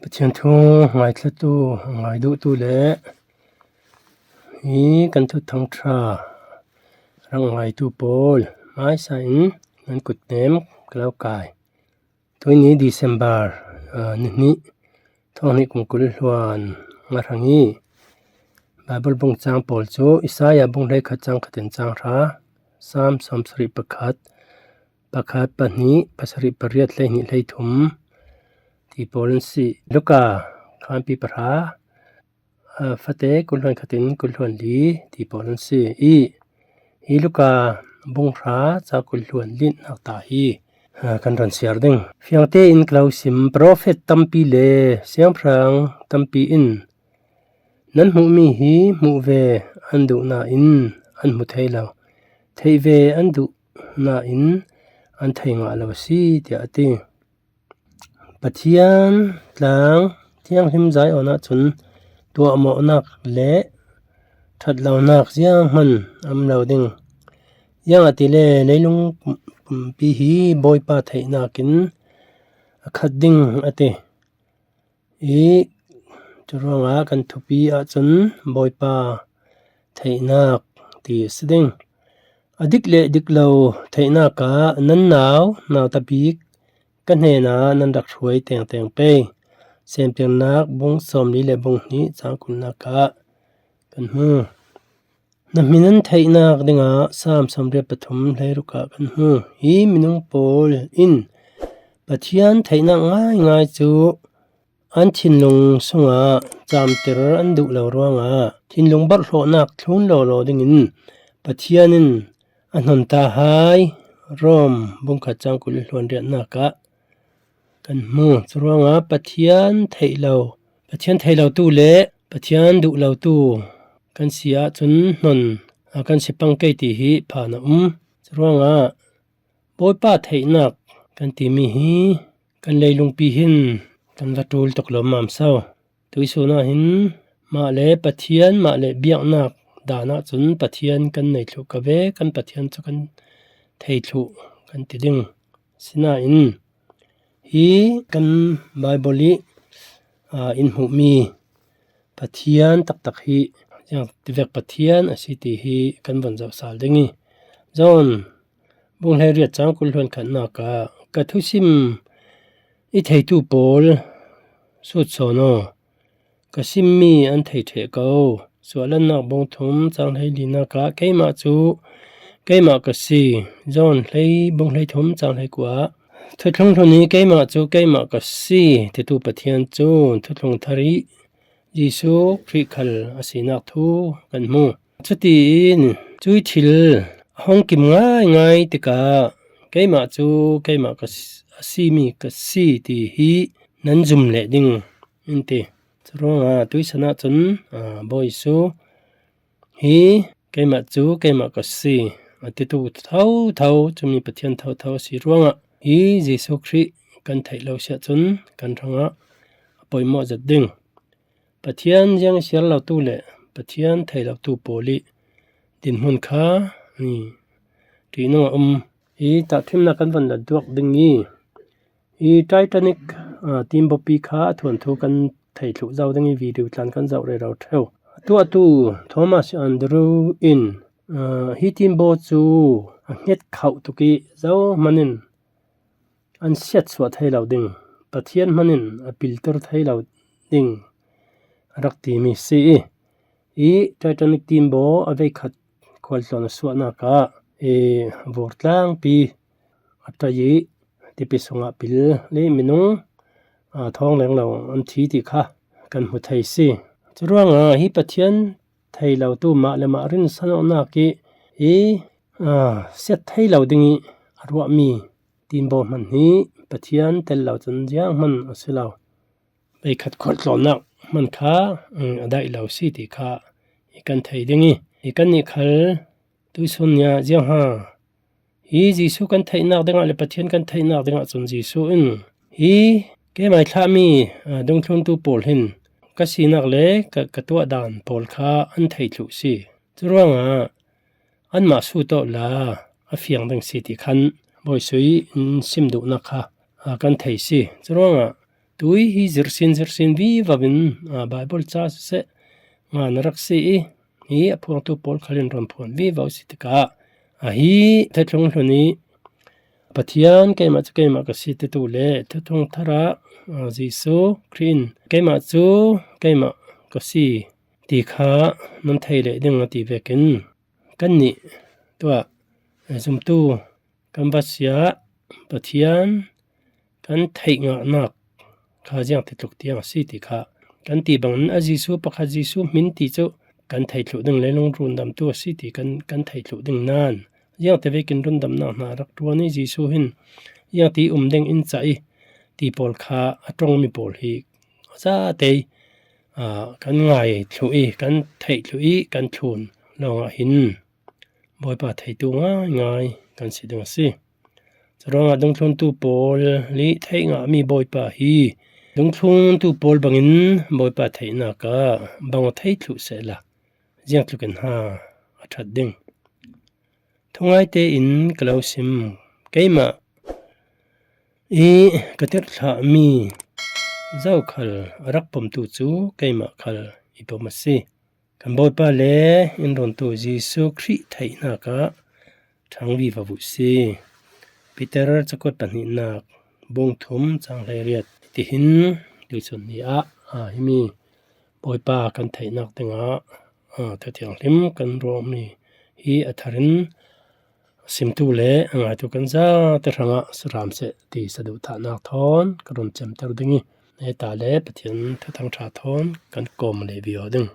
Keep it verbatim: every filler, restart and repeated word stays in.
Pathian thu ngaithlatu, ngaiduhtu le hi kan thuthang ṭha rak ngaitu pawl hmaisa in nan kutnem ka lo kai. Tuini December, aa, ni hnih, thawng hnih kum kul hluan nga hrang hi Bible bung chang pawl chu Isaiah bung hleikhat chang khatin chang hra, Sam sawmsarih pakhat, pakhat, pahnih, pasarih, pariat, hleihnih, hleithum ti pawl an si. Luka khanpi pahra, aa, fate kul hluan khatin kul hluan li ti pawl an si. I, i Luka bung hra chang kul hluan linak ta hi, aa, kan ran siar ding. Fiangte in ka lo sim, profet tampi le siangpahrang tampi in nan hmuhmi hi hmuh ve an duh nain an hmu thei lo, theih ve an duh nain an thei ngah lo a si, tiah a ti. Pathian tlang thianghlim Zion ahcun tuahmawhnak le ṭhatlonak zianghman a um lo ding. Ziangahtile leilung pumpi hi Bawipa theihnak in a khat ding a ti. I, curuangah kan thupi ahcun Bawipa theihnak ti a si ding. A dik le dik lo theihnak ah nan nau, nauta bik ka hnenah nan rak hruai tengteng pei. Semtirnak bung sawmli le bung hnih cang kulnak ah kan hmu. Na hmin an theihnak dingah Sam sawmriat pathum hleiruk ah kan hmu. Hi minung pawl in Pathian theihnak ngaingai cu an thinlung sungah camter an duh lo ruangah thinlung barhhlawhnak thlun lawlaw dingin Pathian in a hnon ta hai. Rom bungkhat cang kul hluan riatnak ah kan hmu. Curuangah Pathian theih lo, Pathian thei lotu le Pathian duh lotu kan si ahcun hnon a kan si pang kei ti hi phan a um. Curuangah Bawipa theihnak kan timi hi kan leilungpi hin kan va ṭul tuk lawmmam so. Tuisun ah hin mah le Pathian, mah le biaknak dan ahcun Pathian kan nei thluh ka ve, kan Pathian cu kan thei thluh kan ti ding. Sinain hi kan Baibal i, aa, in hmuhmi Pathian taktak hi ziang tivek Pathian a si ti hi kan von zoh sal ding i, John bung hleiriat cang kul hluan khatnak ah, ka thusim i theitu pawl sut sawn aw, ka simmi an thei ṭheh ko. Suahlannak bung thum cang hlei linak ah, keimah cu keimah ka si. John hlei, bung hlei thum cang hlei kua ah, thuthlung hlun i keimah cu keimah ka si titu Pathian cu thuthlung thar i Jesuh Khrih khal a sinak thu kan hmu. Cutiin cuih thil a hong kim ngaingai tikah keimah cu keimah ka si, a simi ka si ti hi nan zum leh ding in ti. Curuangah tuisan ahcun, aa, Bawi Jesuh hi keimah cu keimah ka si a titu thotho, cumi Pathian thotho a si ruangah hi Jesuh Khrih kan theih lo si ahcun kan hrangah a poimawh zet ding. Pathian ziang siar lotu le Pathian thei lotu pawl i dinhmun kha, i, ṭihnung a um. I tahṭhimnak kan von la duak ding i, i Titanic, aa, timbaw pi kha a thuanthu kan thei thluh zo ding i video tlan kan zoh rero ṭheu. A tuahtu Thomas Andrew in, aa, hi timbaw cu a hnget khauh tuk i zohman in an siatsuah thei lo ding, Pathian hman in a pilter thei lo ding a rak timi si i, i Titanic timbaw a veikhat khualtlawn a suahnak ah, i, vur tlangpi a ṭai i tipi sungah pil le minung, aa, thawng lenglo an thi ti kha kan hmu thei si. Curuangah hi Pathian thei lotu mah le mah rinsanawknak i, i, aa, siat thei lo ding i a ruahmi timbaw hman hi Pathian tel lo cun zianghman a si lo. Veikhat khualtlawnnak hman kha, um, a daih lo si ti kha i kan thei ding i, i kannih khal tuisun nia ziangha hi Jesuh kan theihnak dingah le Pathian kan theihnak dingah cun Jesuh in hi keimai thlahmi, aa, dungthluntu pawl hin ka sinak le ka, ka tuah dan pawl kha an thei thluh si. Curuangah anmah sut awla a fiang ding si ti khan Bawi Jesuh in sim duhnak kha, aa, kan thei si. Curuangah tui hi zirsin zirsin vivavin, a, Bible ca siseh, nga na rak si i, hi a phuangtu pawl khalin ron phuan vivo si tikah, a, hi thuthlung hlun i, Pathian keimah cu keimah ka si titu le thuthlung thar ah, a, Jesu Khrih in keimah cu keimah ka si ti kha nan thei leh ding a ti vekin, kannih tuah zumtu kan va siah Pathian kan theih ngahnak kha ziang ti tluk tiang a si ti kha kan ti bangin a Jesu pakhat Jesu hmin ti cu kan thei thluh ding le lungrundamtu a si ti kan, kan thei thluh ding nan ziang ti vekin rundamnak hna rak ṭuan i Jesu hin ziang ti um ding in cah i ti pawl kha a ṭongmi pawl hi a zate, aa, kan ngai thluh i kan theih thluh i kan thlun lawngah hin Bawipa theitu ngaingai kan si ding a si. Curuangah dungthluntu pawl i theih ngahmi Bawipa hi dungthluntu pawl bangin Bawipa theihnak ah bang a thei thluh sehla ziangtluk in ha a ṭhat ding. Thungai tein ka lo sim, keimah i ka tirhthlahmi zokhal a rak pumtu cu keimah khal i pum a si. Kan Bawipa le in runtu Jesu Khrih theihnak ah ṭhang vivo u si. Peter cakuat pahnihnak bung thum cang hleiriat tihin tuisun ni ah, aa, himi Bawipa kan theihnak dingah, aa, Thu Thianghlim kan ruahmi hi a tharin simtu le a ngaitu kan zate hrangah saram seh ti saduhthahnak thawn ka run cemter ding i, neta le Pathian Thuthang ṭha thawn kan kawm leh viaw ding.